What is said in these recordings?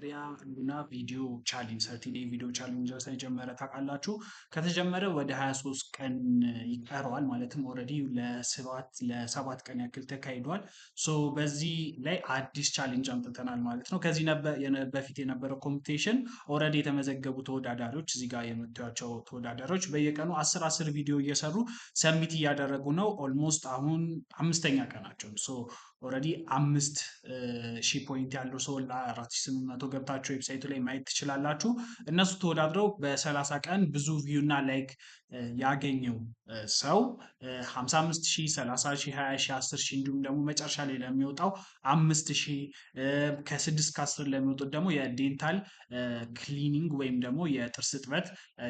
ሪያ video challenge 30 day video challenge ተጀመረ ታውቃላችሁ። ከተጀመረ ወደ 23 ቀን ይቀረዋል። ማለትም already ለ7 ቀን ያክል ተካሂዷል። So በዚህ ላይ አዲስ challenge አምጥተናል ማለት ነው። ከዚህ በፊት የነበረው competition already የተመዘገቡ ተወዳዳሪዎች፣ እዚህ ጋር የምታዩቸው ተወዳዳሪዎች በየቀኑ 10 10 ቪዲዮ እየሰሩ submit እያደረጉ ነው። Almost አሁን አምስተኛ ቀናቸው። So already 5,000 point ያለው ሰው ለ4800 ገብታችሁ website ኡ ላይ ማየት ትችላላችሁ። እነሱ ተወዳድረው በ30 ቀን ብዙ view እና like ያገኘው ሰው 55 ሺህ፣ 30 ሺህ፣ 20 ሺህ፣ 10 ሺህ እንዲሁም ደግሞ መጨረሻ ላይ ለሚወጣው 5,000፣ ከ6 ከ10 ለሚወጡት ደግሞ የ dental cleaning ወይም ደግሞ የጥርስ እጥበት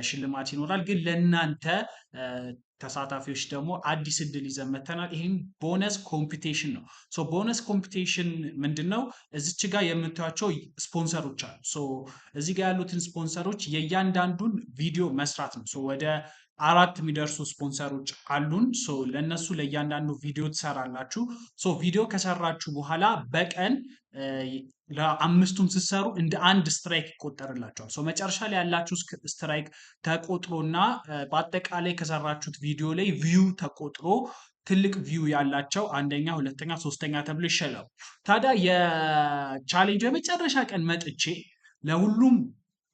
ሽልማት ይኖራል። ግን ለእናንተ ተሳታፊዎች ደግሞ አዲስ እድል ይዘን መተናል። ይህም bonus competition ነው። So bonus competition ምንድን ነው? እዚች ጋር የምታዩቸው ስፖንሰሮች አሉ። So እዚህ ጋር ያሉትን ስፖንሰሮች የእያንዳንዱን ቪዲዮ መስራት ነው። So ወደ አራት የሚደርሱ ስፖንሰሮች አሉን። So ለእነሱ ለእያንዳንዱ ቪዲዮ ትሰራላችሁ። So ቪዲዮ ከሰራችሁ በኋላ በቀን ለአምስቱም ስትሰሩ እንደ አንድ streak ይቆጠርላችኋል። So መጨረሻ ላይ ያላችሁ streak ተቆጥሮና በአጠቃላይ ከሰራችሁት ቪዲዮ ላይ view ተቆጥሮ ትልቅ view ያላቸው አንደኛ፣ ሁለተኛ፣ ሶስተኛ ተብሎ ይሸለሙ። ታዲያ የ challenge የመጨረሻ ቀን መጥቼ ለሁሉም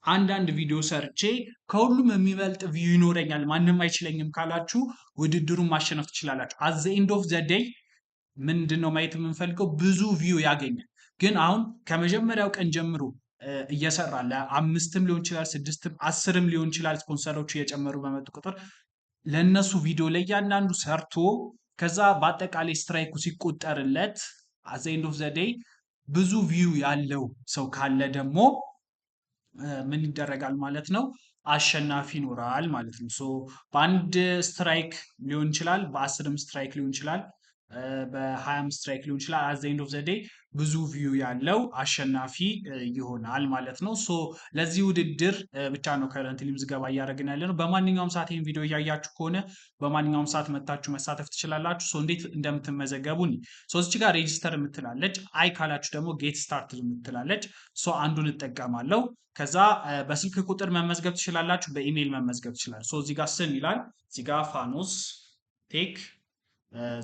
አንዳንድ ቪዲዮ ሰርቼ ከሁሉም የሚበልጥ view ይኖረኛል፣ ማንም አይችለኝም ካላችሁ ውድድሩን ማሸነፍ ትችላላችሁ። At the end of the day ምንድን ነው ማየት የምንፈልገው? ብዙ view ያገኛል። ግን አሁን ከመጀመሪያው ቀን ጀምሮ እየሰራ ለአምስትም ሊሆን ይችላል፣ ስድስትም 10ም ሊሆን ይችላል። ስፖንሰሮቹ እየጨመሩ በመጡ ቁጥር ለእነሱ ቪዲዮ ለእያንዳንዱ ሰርቶ ከዛ በአጠቃላይ streak ኡ ሲቆጠርለት at the end of the day ብዙ view ያለው ሰው ካለ ደግሞ ምን ይደረጋል ማለት ነው? አሸናፊ ይኖራል ማለት ነው። So በአንድ streak ሊሆን ይችላል፣ በ10ም streak ሊሆን ይችላል፣ በ20ም streak ሊሆን ይችላል። At the end of the day ብዙ view ያለው አሸናፊ ይሆናል ማለት ነው። So ለዚህ ውድድር ብቻ ነው currently ምዝገባ እያደረግን ያለ ነው። በማንኛውም ሰዓት ይህን ቪዲዮ እያያችሁ ከሆነ በማንኛውም ሰዓት መታችሁ መሳተፍ ትችላላችሁ። So እንዴት እንደምትመዘገቡ so እዚች ጋር register የምትላለች፣ አይ ካላችሁ ደግሞ get started የምትላለች። So አንዱን እጠቀማለሁ። ከዛ በስልክ ቁጥር መመዝገብ ትችላላችሁ፣ በኢሜይል መመዝገብ ትችላላችሁ። So እዚህ ጋር ስም ይላል፣ እዚህ ጋር ፋኖስ ቴክ፣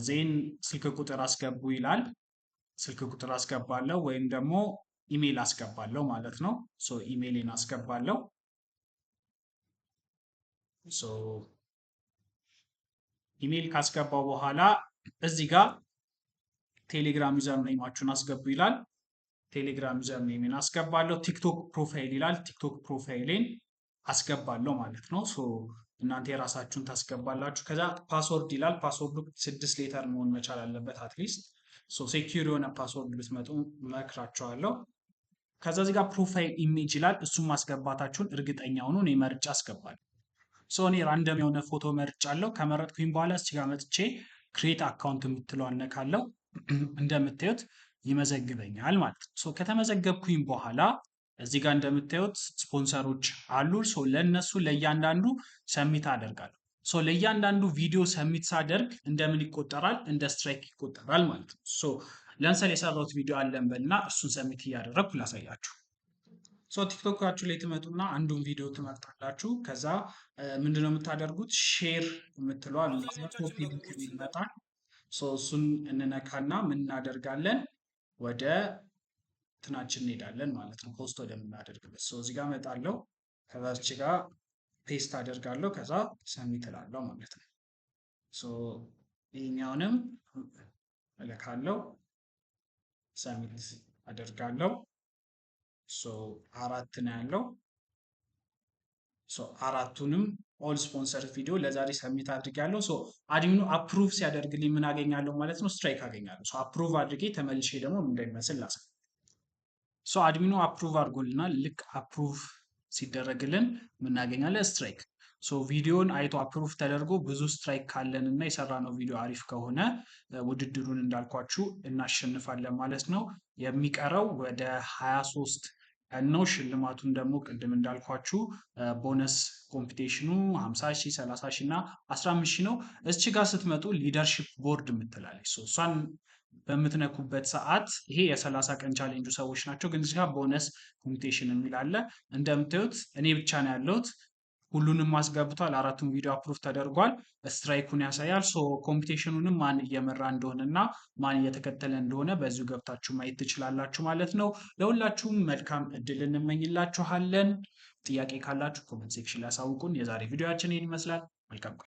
then ስልክ ቁጥር አስገቡ ይላል። ስልክ ቁጥር አስገባለሁ ወይም ደግሞ ኢሜይል አስገባለሁ ማለት ነው። So ኢሜይሌን አስገባለሁ። So ኢሜይል ካስገባው በኋላ እዚህ ጋር ቴሌግራም username ኣችሁን አስገቡ ይላል። ቴሌግራም username ኤን አስገባለሁ። ቲክቶክ profile ይላል። ቲክቶክ profile ኤን አስገባለሁ ማለት ነው። So እናንተ የራሳችሁን ታስገባላችሁ። ከዛ password ይላል። Password ኡ ስድስት letter መሆን መቻል አለበት at least። So secure የሆነ password ብትመጡ መክራችኋለሁ። ከዛ እዚህ ጋር profile image ይላል። እሱን ማስገባታችሁን እርግጠኛ ሁኑ። እኔ መርጬ አስገባለሁ። So እኔ random የሆነ ፎቶ መርጫለሁ። ከመረጥኩኝ በኋላ እዚህ ጋር መጥቼ create account የምትለዋን ነካለው። እንደምታዩት ይመዘግበኛል ማለት ነው። So ከተመዘገብኩኝ በኋላ እዚህ ጋር እንደምታዩት ስፖንሰሮች አሉ። So ለእነሱ ለእያንዳንዱ submit አደርጋለሁ። So ለእያንዳንዱ ቪዲዮ submit ሳደርግ እንደምን ይቆጠራል? እንደ streak ይቆጠራል ማለት ነው። So ለምሳሌ የሰራሁት ቪዲዮ አለ እንበልና እሱን submit እያደረግኩ ላሳያችሁ። So ቲክቶካችሁ ላይ ትመጡና አንዱን ቪዲዮ ትመርጣላችሁ። ከዛ ምንድነው የምታደርጉት? Share የምትለዋል copy link ይመጣል። So እሱን እንነካና ምን እናደርጋለን? ወደ እንትናችን እንሄዳለን ማለት ነው። Post ወደምናደርግበት። So እዚህ ጋር እመጣለሁ። ከዛ እዚህ ጋር paste አደርጋለሁ። ከዛ submit እላለሁ ማለት ነው። So ይሄኛውንም እልካለሁ፣ submit አደርጋለሁ። So አራት ነው ያለው። So አራቱንም all sponsor ቪዲዮ ለዛሬ submit አድርጌያለሁ። So admin ኑ approve ሲያደርግልኝ ምን አገኛለሁ ማለት ነው? Streak አገኛለሁ። So approve አድርጌ ተመልሼ ደግሞ ምን እንደሚመስል ላሳይ። So admin ኑ approve አድርጎልናል። ልክ approve ሲደረግልን ምናገኛለን? Streak። So ቪዲዮን አይቶ approve ተደርጎ ብዙ streak ካለን እና የሰራነው ቪዲዮ አሪፍ ከሆነ ውድድሩን እንዳልኳችሁ እናሸንፋለን ማለት ነው። የሚቀረው ወደ 23 ቀን ነው። ሽልማቱን ደግሞ ቅድም እንዳልኳችሁ bonus competition ኑ 50 ሺህ፣ 30 ሺህ እና 15 ሺህ ነው። እዚች ጋር ስትመጡ leadership board የምትላለች፣ እሷን በምትነኩበት ሰዓት ይሄ የ30 ቀን ቻሌንጁ ሰዎች ናቸው። ግን እዚህ ጋር bonus competition የሚል አለ። እንደምታዩት እኔ ብቻ ነው ያለሁት። ሁሉንም አስገብቷል። አራቱም ቪዲዮ approve ተደርጓል። Streak ኡን ያሳያል። So competition ኑንም ማን እየመራ እንደሆነ እና ማን እየተከተለ እንደሆነ በዚሁ ገብታችሁ ማየት ትችላላችሁ ማለት ነው። ለሁላችሁም መልካም እድል እንመኝላችኋለን። ጥያቄ ካላችሁ comment section ላይ አሳውቁን። የዛሬ ቪዲዮአችን ይህን ይመስላል። መልካም ቆይታ።